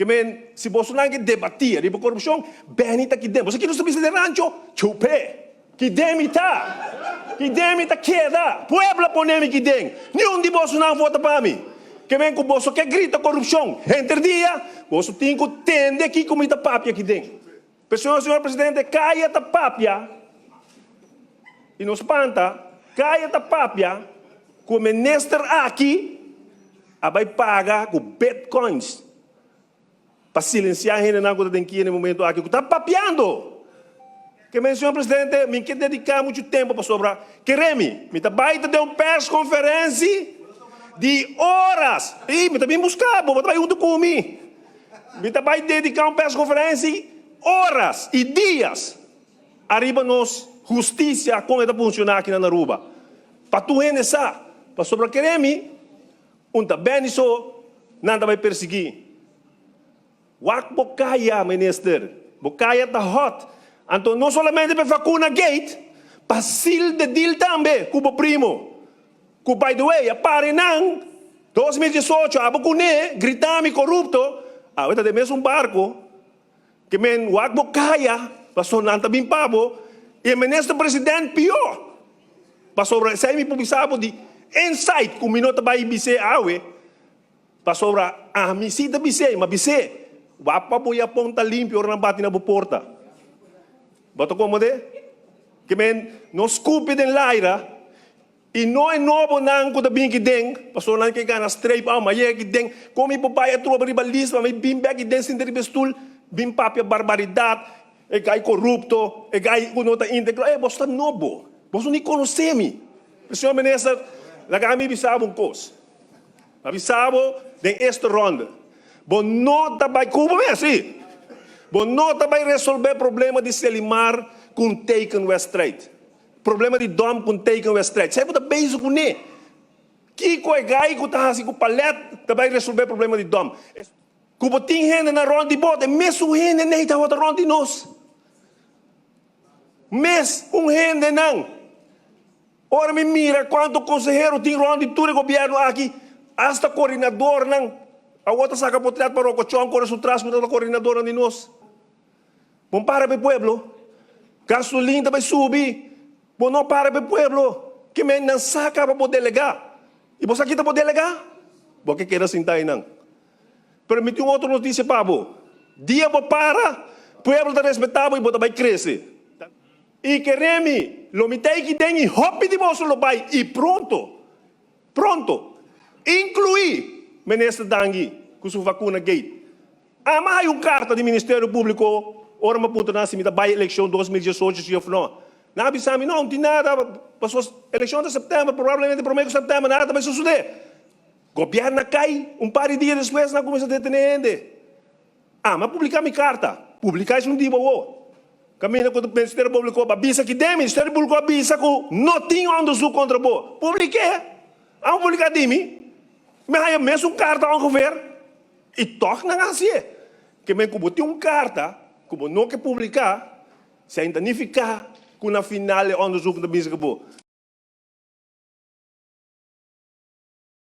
Ke men, si bosonan ke debatí riba korupshon, Benny ta kiden. Boso kier nos ta bisa den rancho? Chup'é! Kiden mi ta? Kiden mi ta keda? Pueblo a pone mi kiden. Niun di bosonan vota pa mi. Ke men ku boso ke grita korupshon henter dia, boso tin ku tende kiko mi ta papia kiden. P'esei, señor presidente, kaya ta papia i no spanta, kaya ta papia ku e minister aki a bai paga ku bitcoins pa silensiá hendenan ku ta den kia na e momento aki ku ta papiando. Ke men, señor presidente, mi ke dediká muchu tempu pasobra kere mi, mi ta bai ta den un perskonferensi di oras i mi ta bin buska bo, bo ta bai huntu ku mi. Mi ta bai dediká un perskonferensi oras i dias ariba nos hustisia kon e ta funshoná aki na Aruba pa tur hende sa, pasobra kere mi un ta beni so nan ta bai persiguí. Wak bo kaya, minister, bo kaya ta hot. Anto no solamente pa e vakuna gate, pa seal the deal tambe ku bo primo. Ku by the way a pare nan 2018 abo kuné grita mi korupto awe ta den mesun barko ke men wak bo kaya paso nan ta bin pa bo i e minister president pio pasobra esei mi por bisa bo di inside ku mi no ta bai bis'é awe pasobra ami si ta bis'é ma bis'é wak pa bo yapon ta limpio ora nan bati na bo porta bo ta komode ke men no skupi den laira. I no e nobonan ku ta bin ki den, pasobra nan ke gana streep awe, ma yega ki den, kon mi por bai atrobe riba list pa mi bin bek ki den sinta riba e stul, bin papia barbaridat, e gai korupto, e gai ku no ta integro, e boso ta nobo, boso ni konosé mi. Señor Minister, laga mi bisa bo un kos, mi a bisa bo den esta ronde, bo no ta bai ku bo mes, si, bo no ta bai resolbe problema di Selimar ku un tekenwedstrijd. Problema di dòm ku un tekenwedstrijd. Esei bo ta bezig kuné. Kiko e gai ku ta hasi ku palèt ta bai resolvé problema di dòm? Ku bo tin hendenan rònt di bo, e mesun hendenan ei tabata rònt di nos. Mes un hendenan. Ora mi mira kuantu konsehero tin rònt di tur e gobièrnu aki, asta koordinadornan, awor ta saka potrèt pa Rokochon kore su tras ku tabata koordinadornan di nos. Bon para pa e pueblo. Gasolin ta bai subi. Bo no para pa e pueblo. Ke men nan sa kaba bo delega. I bo sa kita bo delega? Bo ke keda sinta einan. Pero mi tin un otro notisia pa bo. Dia bo para, pueblo ta respeta bo i bo ta bai krese. I kere mi, lo mi ta aki den i hopi di boso lo bai i pronto. Pronto. Inklui Minister Dangui ku su vakuna gate. Ama hay un karta di Ministerio Públiko ora mi a puntra nan si mi ta bai elekshon 2018 si òf no. Nan a bisa mi, no, no tin nada, pasobra elekshon ta sèptèmber, probablemente promé ku sèptèmber nada ta bai sosodé. Gobièrnu a kai, un par di dia despues nan a kuminsá detené hende. Ama a publiká mi karta, publiká esun di bo awor. Kaminda ku Ministerio Públiko a bisa ki den Ministerio Públiko a bisa ku no tin onderzoek kontra bo. Publik'é! Ama publiká di mi, mi a haña mesun karta ongeveer. I tòg nan a hasié. Ke men ku bo tin un karta ku bo no ke publiká, esei ta nifiká ku na final e òndersuk ta bisa ku bo.